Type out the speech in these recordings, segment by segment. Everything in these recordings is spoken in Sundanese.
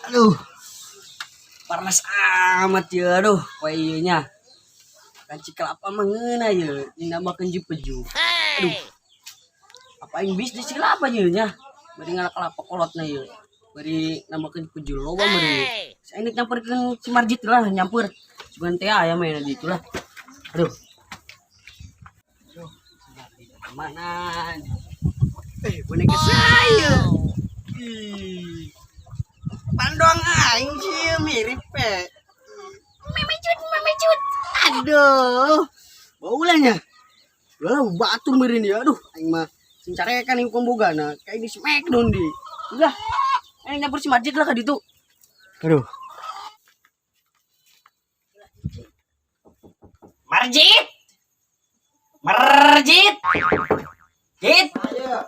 Aduh. Panas amat ya, aduh, poe ieu nya. Kanci kelapa mah ngeunah ye, dinambahkeun jeung peju. Aduh. Apa aing bisnis kelapa ye nya? Bari ngala kelapa kolotna ye. Bari nambahkeun peju loba meureun. Saya ini nyamperkeun si Marjit lah, nyamper. Sugan teh aya mah di itulah. Aduh. Aduh, si Marjit kemana? Boneka saya. Ih. Pandong aing sih mirip pe. Memecut, memecut. Aduh. Baulanya. Lah batur meureun ya. Aduh, aing mah sing carekan ieu pembogana kayak di smackdown di. Udah. Aing nyamper si Marjit lah ka ditu. Aduh. Marjit. Marjit. Jit.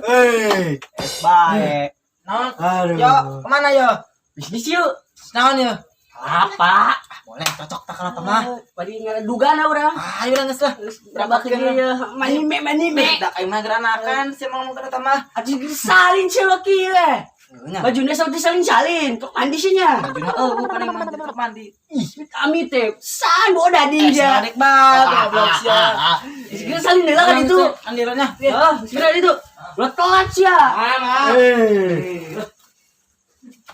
Hei, es bae. Naon? Aduh. Yo, kemana yo? Bisnis yuk. Naon yo? Apa? Boleh, cocok tak kalau mah. Bari ngaduga na urang. Ah, ayo lah geus lah. Berapa ke dia? Manime manime. Da aing mah geranakan si emang ngomong mah. Aduh salin sih lo kira. Nya. Bajunya sampai salin-salin, kok mandi sih nya? Bajuna eueuh paling mandi tetep mandi. Ih, kami teh san boda Eh, dia. adek bal, goblok sia. Segera salin lah kan itu. Andirannya. Ah, segera itu. Lo telat sih ya. Ah, Eh.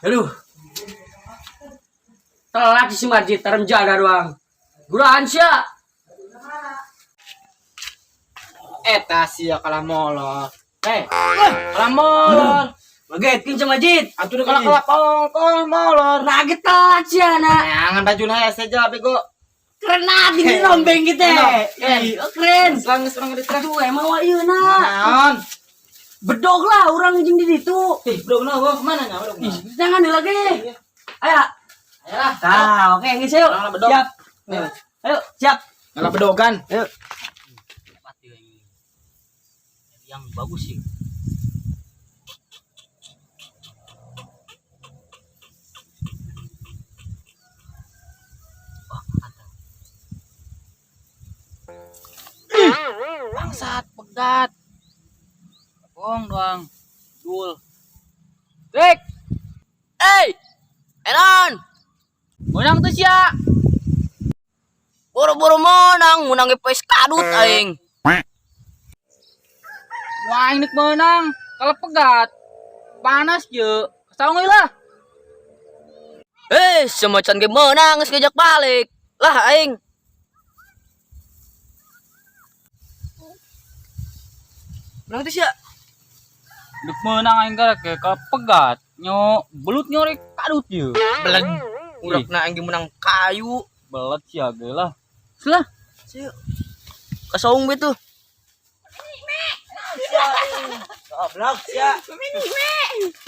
Aduh. Telat si Marjit, tarem jada doang. Guraan sih ya. Eta sia kalah molor. Eh, kalah molor. Bagetkeun sama Majid. Atuh kalah kalah kong molor. Lagi telat sih anak. Jangan bajuna ya saja bego. Keren aja ini rombeng kita. Keren. Ih, oh, keren. Selang geus urang geus Aduh, emang wa ieu na. Naon? Bedog lah orang jeung di ditu. Ih, bro, kenapa? Kemana nya, bro? Ih, jangan lagi. Ayo. Ayo lah. Nah, oke, geus yuk. Orang lah bedog. Siap. Ayo, siap. Ngalah bedogan. Ayo. Yang bagus sih. Bangsat, pegat. Bohong doang. Dul. Rek. Hey! Enon! Menang tuh sia. Boro-boro menang, menang PS kadut aing. Wah, ini menang. Kalau pegat. Panas je. Saung lah. Eh, semacan ge menang geus ngejak balik. Lah aing. Menang tuh sia. Dek menang aing gara ke kalau pegat. Nyo belut nyorek kadut je. Beleg. Urakna aing ge menang kayu. Belet sia ge lah. Selah. Sieu. Kasaung be tuh. Goblok sia.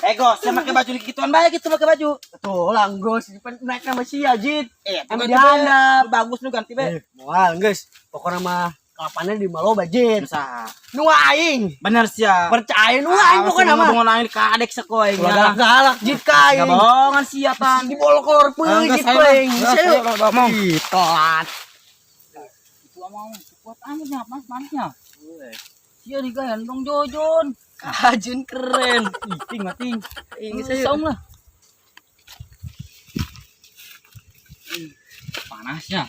Ego, sia make baju gituan bae gitu make baju. Tuh, langgos naik nama sia Jit. Eh, Anu dihandap. Bagus nu ganti be. Moal geus. Pokokna mah kelapannya di maloba Jit. Usaha. Nu aing. Bener sia. Percaya nu aing pokokna mah. Bohongan aing kadek seko aing. Ulah galak-galak Jit ka aing. Enggak bohongan sia pan. Di bolokor peujit Ayo, aing. ayo, ngomong. Ih, telat. Itu mau kuat amatnya, mas manasnya. Sia digayan dong jojon. Kajun keren. Ih, ting mating. Ini saya. Saung lah. Panasnya.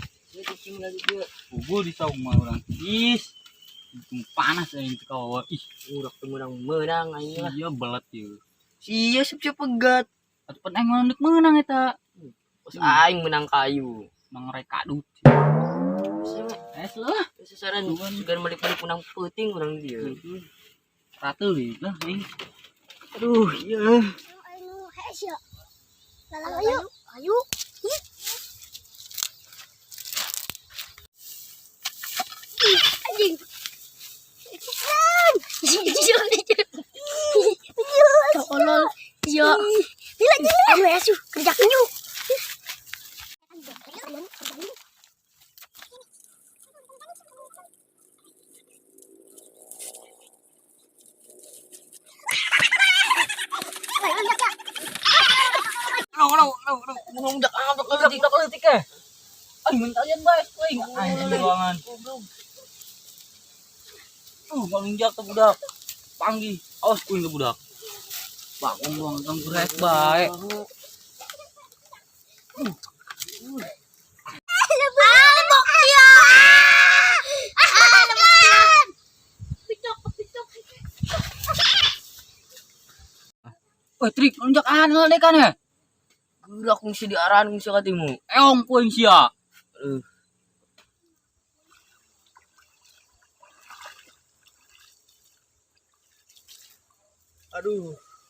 Bubur di saung mah orang. Is. Untung panas aing teu kawawa. Ih, Urak teu menang menang aing lah. iya belet ieu. Sia siap-siap pegat. Atuh pan aing mah menang eta. Terus aing menang kayu. Menang rek kadut. Sia Eh, lah. sasaran sugan balik-balik menang peuting urang dia. Ratu lah aing. Aduh, iya. Anu hees ya. Lalu ayo, ayo. Ih, anjing. Tolol. Iya. Gila, gila. Ayo, ayo, kerjakan yuk. Budak leutik eh. Aing mentalian bae aing. Aing ruangan. Ngalunjak ke budak. Panggih. Awas kuing ke budak. Bangun buang ganggu rek bae. Ah, lemok ya. Ah, lemok. Pitok, pitok. Woi, trik lonjak an heula deh kan ya. Gerak kung si diarahan kung siya katimu. Eong poing sia. Eh. Aduh,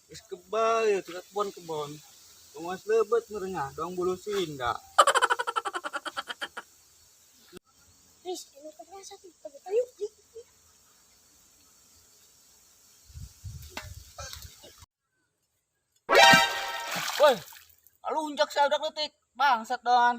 geus kebal ya tingkat kebon-kebon. Penguas lebet merengah, dong bulu sinda. Riz, ini terasa tuh. Ayo. Woi, lunjak sia udah leutik. Bangsat doan.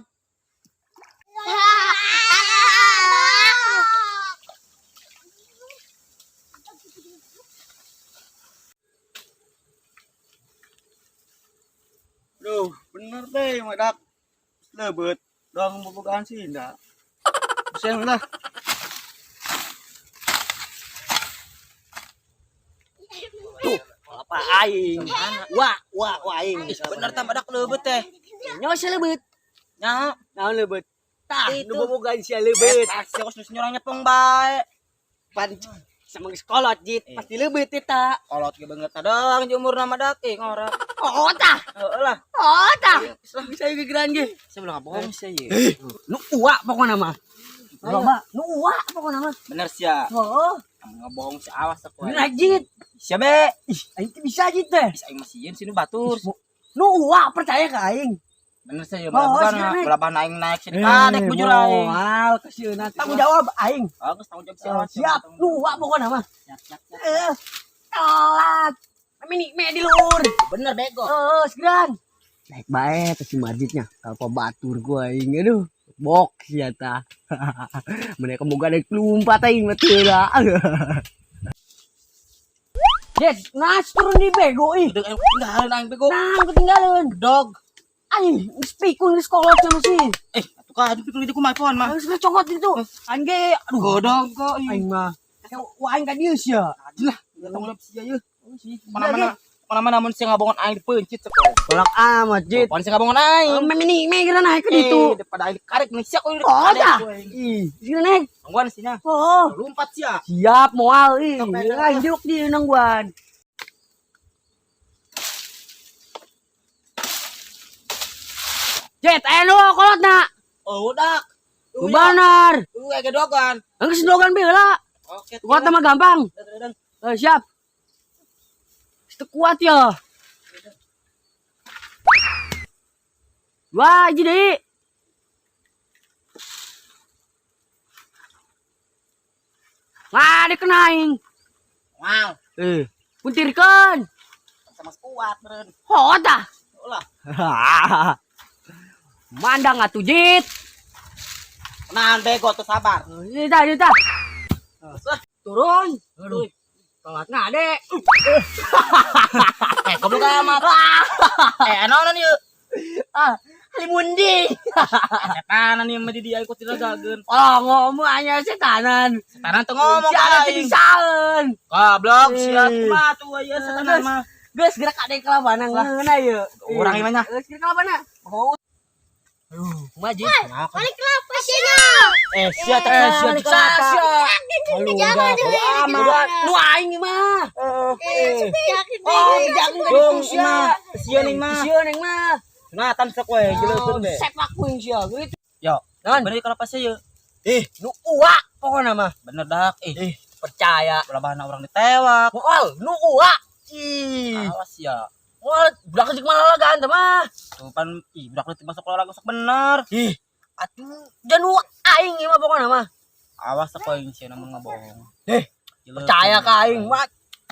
Duh, bener deh, madak. Lebet, dong bobogaan sinda. Pusing lah. Tuh, apa aing? Wah, wah, wah aing. Bener tah badak leubet teh. Nyawa sia leubet. Nya. Naon leubet? Tah, Itu. nu bobogaan sia leubet. Eta sia kos nu nyorang nyepong bae. Pan sama geus kolot jit, pasti leubet eta. Kolot ge beungeut doang jeung umurna mah dak eh ngora. Oh, tah. Heeh lah. Oh, tah. Bisa gegeran ge. Saya belum bohong sia ye. Nu uak pokona mah. Loba, nu uak pokona mah. Bener sia. Oh, Kamu ngebohong si awas aku. bener jit. Sia be. Ih, aing teh bisa jit teh. Bisa aing masih sini batur. Nu uak percaya ka aing. Bener sia Oh, malah bukan sia, Nek. belah aing naik sini. Kadek bujur aing. Moal kasieuna. Tanggung jawab aing. Bagus tanggung jawab sia. Oh, siap, nu uak pokona mah. Siap, siap, siap. Eh, telat. Mini me di luhur. Bener bego. Oh, segeran. Naik bae ke si masjidnya. Kalau batur gua aing aduh. Bok sia ta. Mereka moga naik lompat aing mah teu lah. Yes, nas turun di bego ih. Udah tinggalin aing bego. Nah, ketinggalan. Dog. Aing, speak geus kolot sama si. Eh, atuh ka pikir di kumaha pohon mah. Geus cokot itu. Aing ge, aduh. Godong kok. Aing mah. Wah, aing ka dieu sia. Lah, tanggung jawab sia ye. Mana-mana mana-mana mun sia ngabongon aing dipencit sekolah. Kolak amat, Jit. Pon sia ngabongon aing. Meni me geura naik ke ditu. Eh, daripada aing dikarik nih sia kok Oh, dah. Ih, geura naik. Tungguan sih nya. Oh. Lompat sia. Siap moal ih. Aing jeruk di nangguan. Jet, aya nu kolot na. Oh, udah. Nu bener. Lu kayak gedogan. Enggeus dogan bae heula. Oke. Kuat mah gampang. Eh, siap. Itu kuat ya. Wah, jadi. Wah, dikenain. Wow. Eh, puntirkeun. Sama kuat beren. Oh, tah. Ulah. Mandang atuh jit. Nahan bego tuh sabar. Ini tah, ini tah. Lah, Turun. Aduh. Telat ngade. Eh, goblok amat. Eh, naonan ieu? Ah, halimundi. Setanan ieu mah di dia ikut dilagageun. Oh, ngomong hanya setanan. Setanan teu ngomong Si ada ka aing. bisaeun. Goblok sia Eh. kumaha tuh aya setanan mah. Geus gerak ade kelabana ngeunah ieu. Urang ieu mah nya. Geus gerak kelabana. Oh. Aduh, kumaha jit? Balik kelapa sih Eh, sia teh sia Balik kelapa. Jangan Amat. Nu aing mah. Eh, Oh, jangan Dong, sia. mah. Sia ning mah. Sia ning mah. Sunatan sok we jelekeun be. Sepak kuing sia gitu. Yo, Naon? bener kelapa sia ye. Eh, nu uak pokona mah. Bener dak. Eh, Percaya. belah bahana urang ditewak. Moal, nu uak. Ih. Awas ya. Moal budak jeung malalagaan teh mah. Tuh pan ih budak leutik masuk olahraga sok bener. Ih, atuh dan nu aing ieu mah pokona mah. Awas aku aing sia namun ngabohong. Eh, Jelek. percaya ka aing mah.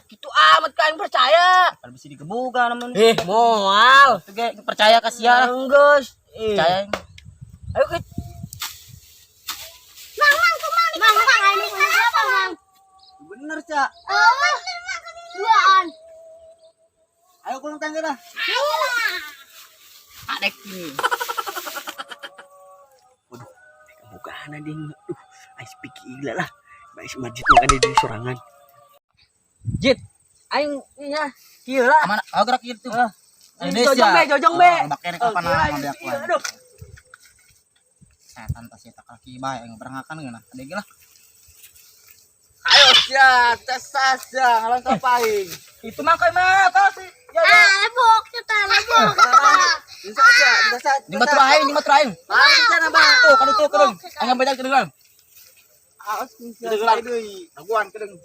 Kitu amat ka aing percaya. Pan bisa digebuka namun. Eh, moal. Tuh ge percaya ka sia lah. Enggeus. Eh. Percaya. Ayo ke Mang, mang, kemana? Mang, mang, ini kenapa, mang? Bener, Cak. Oh, duaan. Ayo kurang tangga dah. adek ini. Waduh, bukan ada yang aduh, aing speak gila lah. Baik masjid nu ada di sorangan. Jit, Aing nya kieu lah. Mana? Oh, gerak gitu. Ah. Indonesia. Jojong be, jojong be. Oh, bakene Oh, kapan kieu lah, ngambil aku. ieu, aduh. Setan tas eta kaki bae aing berangakan geuna. Ada ge lah. Ayo sia, tes sia, ngalang aing. Itu mah kai mah tas. Ya ya. Ah, lebok kita, lebok. Bisa sia, bisa sia. Jeung batur aing, jeung batur aing. Bang, sana bang. Tuh, kan itu kedeung. Aing beda kedeung. Aos sia deui. Daguan kedeung.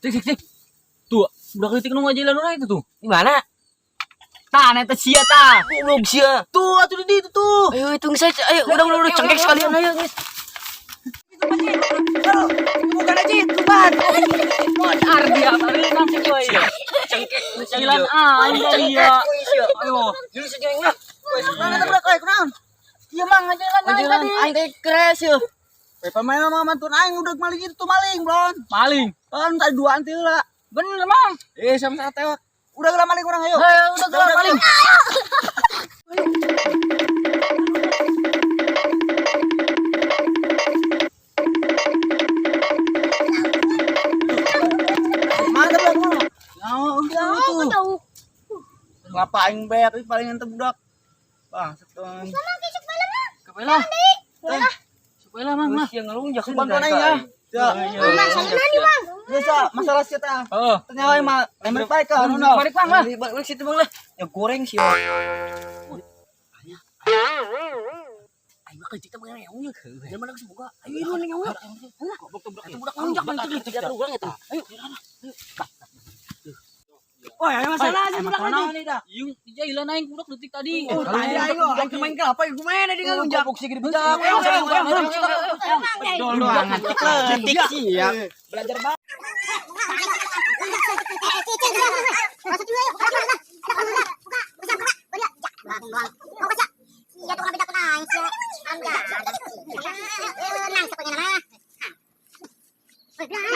Cik cik cik. Tuh, budak leutik nu ngajalan urang itu tuh. Di mana? Tah, eta sia tah. Goblok sia. Tuh, atuh di ditu tuh. Ayo hitung saya, ayo udah udah udah cengkek sekalian ayo guys. Bukan aja itu ban. Modar dia barengan sih gue. Cengkek Jalan aing dia. Ayo. Dulu sejeng lah. Mana tabrak aing kunaon? Iya mang ngajalan aing tadi. Aing teh crash yo. We pemain mah mantun aing udah maling itu maling, Blon. Maling. Kan tadi duaan teh lah. Bener mang. Eh, sama sama tewak. Udah geura maling urang ayo. Ayo udah gerak maling. Mana budak mana? Ya, udah Aku tuh. tahu. Ngapain beak ini paling ente budak. Bang, seteng. Kapela. Supaya mang lah. Sia ngelunjak Bantuan aing ya. Ya. Mang, salina nih, Bang. Biasa masalah sia tah. Heeh. Ternyata aing mah emang baik ka anu no. Balik mang lah. Balik balik situ bang lah. Ya goreng sih. Aing mah kita mah reung nya. Jangan mana geus boga. Ayo lu ning nyawa. Itu budak ngelunjak bang itu. Tidak urang eta. Ayo. Oh, ya masalah aja budak ini. Yung dijailan aing budak leutik tadi. Oh, tadi ayo aing main kelapa, aing main di ngelunjak. Goblok sih gede budak. Ayo, ayo, ayo, ayo. Bang, Doang letik sih ya. Belajar banget. Jangan,